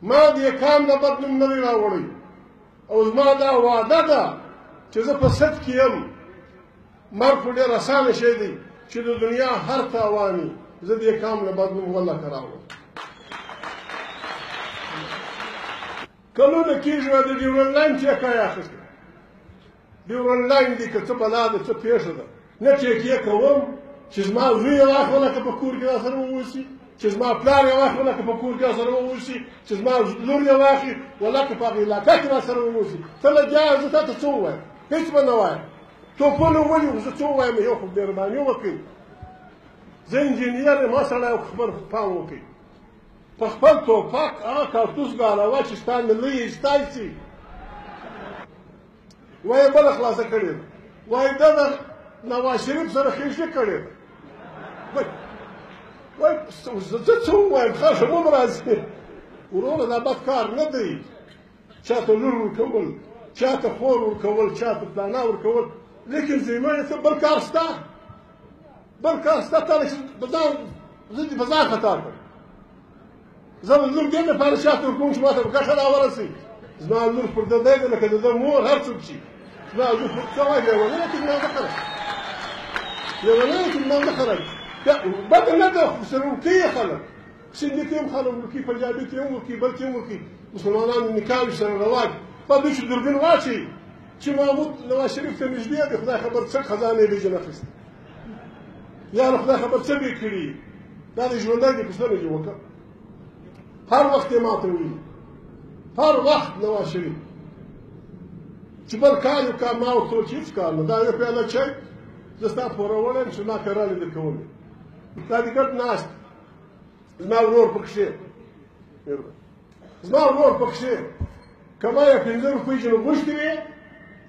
ما دې کام نه بد نوم نه دی راوړی او زما دا وعده ده چې زه په ست کې یم. مرګ خو ډېر اسانه شی دی چې د دنیا هر تاوان زه دې کام له بد نوم والله که راوړم. کلونه کېږي د ډیورنډ لاین ټیکه یې اخیسته. ډیورنډ لاین دی که څه بلا ده، څه پېښه ده، نه ټیکې کوم چې زما زوی یې واخله که په کور کې را سره واوسي، چې زما پلار یې واخله که په کور کې را سره واوسي، چې زما لور یې واخلي ولا که په هغه علاقه کې را سره واوسي. ته لګیا یې، زه تا ته څه ووایم؟ هېڅ به نه وایم. توپونه ولي زه څه ووایم؟ یو خو مهرباني وکړئ، زه انجینیر یم، ما سړی خبر پام وکړئ، په خپل توپک هغه کارتوس ګالوه چې ستا نلۍ یې ایستای سي. وایي بله خلاصه کړې ده، وایي ده د نواز شریف سره خېښي کړې ده. وایي زه څه ووایم؟ خښه هم راځي. وروره دا بد کار نه دی، چاته لور ورکول، چاته خور ورکول، چاته پلانا ورکول، لیکن زما یې څه بل کار شته، بل کار شته. تا چې په ځان، زه دې په ځان خطا کړم. زه به لور دې لپاره چاته ورکوم چې ماته به ګټه راورسوي. زما لور پر ده دی لکه د ده مور، هر څوک چې زما لور پر څه وایي، لېونی کې زما نه خراب، لېونی کې زما نه خراب. بده نه ده، خو سره ورکوي خلک، سندي کې هم خلک ورکوي، پنجابي کې هم ورکوي، بل کې هم ورکوي. مسلمانانو نکاح سره روا دي. په دوی چې دوربین واچوي چې محمود نواز شریف ته نږدې دی، خدای خبر څه خزانې به یې اخیستې، یا له خدای خبر څه به یې کړي. دا د ژوندی دی، پوښتنه یې وکړه. هر وخت یې ماته ویلي، هر وخت نواز شریف چې بل کار یو کار، ما ورته وویل چې هېڅ کار نه، دا یو پیاله چای زه ستا پوروړی یم چې ما کرالې درکولې. دا دې ګډ ناست زما ورور پکښې، زما ورور پکښې که ما یې 5 روپۍ چې غوښتې وې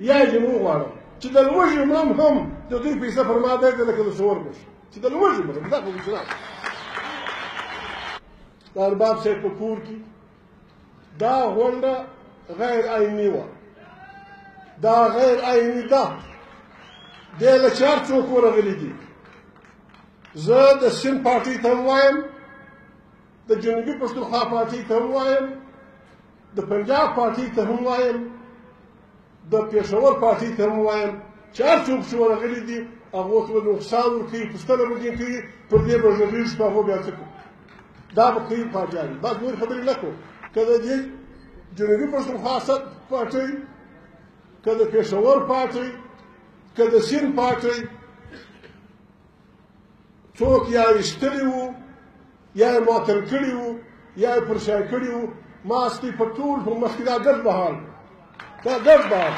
یا یې ځینې وغواړم چې د لوږې مرم هم د دوی پیسې پر ما دی لکه د څور بشي چې د لوږې مرم. دا خو جناب د ارباب صاحب په کور کې دا غونډه غیر آیني وه، دا غیر آیني ده. دې له چې هر څوک ورغلي دي. زه د سند پارټۍ ته هم وایم، د جنوبي پښتونخوا پارټۍ ته هم وایم، د پنجاب پارټۍ ته هم وایم، د پېښور پارټۍ ته هم وایم چې هر څوک چې ورغلي دي هغو ته به نقصان ورکوي، پوښتنه به ځینې کوي، پر دې به غږېږي چې هغو بیا څه کوو. دا به کوي پارټیانې، بس نورې خبرې نه کوو. که د دې جنوبي پښتونخوا پارټۍ، که د پېښور پارټۍ، که د سند پارټۍ څوک یا ایستلي وو، یا یې معطل کړي وو، یا یې پر شا کړي وو، ما ستۍ په ټول په مخ کې دا ګرد بهال، دا ګرد بهال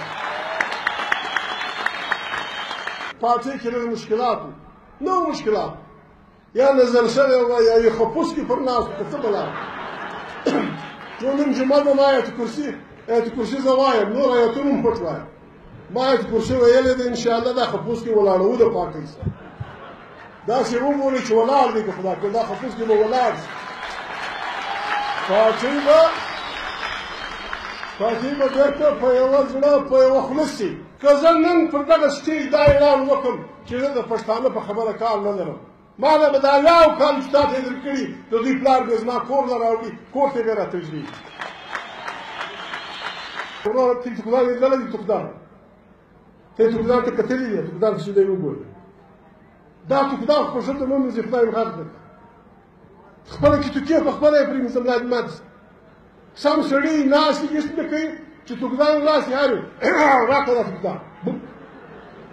پارټۍ کې لږ مشکلات وو، نو مشکلات یا نظر شوی وه، یا یې خپوس کې پر ناست که څه بلا. نو نن جمعه ده، ما آیت کرسي، آیت کرسي زه وایم، نور آیتونه هم پټ وایم. ما آیت کرسي ویلې ده، انشاءالله دا خپوس کې ولاړوو د پارټۍ سره. داسې وګورئ چې ولاړ دی که خدای کړ، دا خپوس کې به ولاړ شي. پارټۍ به بېرته په یوه زړه په یوه خوله شي. که زه نن پر دغه سټیج دا اعلان وکړم چې زه د پښتانه په خبره کار نه لرم، ما له به دا یو کال چې تا ته یې درکړي، د دوی پلار به زما کور له راوړي، کور ته به راته ږدي. وروره ته تکدان لیدلی دی؟ تکدان ته یې تکدان ته کتلی دی؟ تکدان ته چې دی وګورې، دا تکدان خو په ښه ته نه مځي، خدای مې غرق کړ. خپله کتوکې په خپله یې پرېږدم، لا دې مات سي. سم سړي ناست دي، هېڅ نه کوي، چې تکدان راسي هر یو راکړه دا تکدان.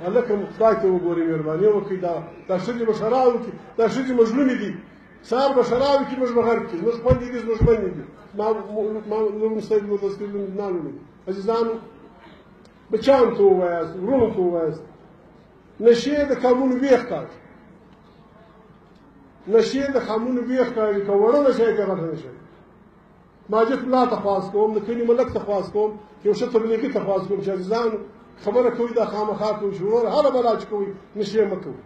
هلکه خدای ته وګورئ، مهرباني وکړئ، دا ښځې به ښرا وکړي، دا ښځې مظلومې دي، سهار به ښرا وکړي، موږ به غرق کړي، زموږ خویندې دي، زموږ خویندې دي، ما لور مستعد لور دستي لور نه لور دي. عزیزانو، بچیانو ته ووایاست، وروڼو ته ووایاست، نشې د قامونو ویښ کاږي، نشې د قامونو ویښ کاږي، که وړه نشه که غټه نشه. ماجد ملا ته خواست کوم، د کلي ملک ته خواست کوم، یو ښه تبلیغي ته خواست کوم چې عزیزانو خبره کوئ، دا خامخا کوئ چې وروره هره بلا چې کوئ نشې مه کوئ.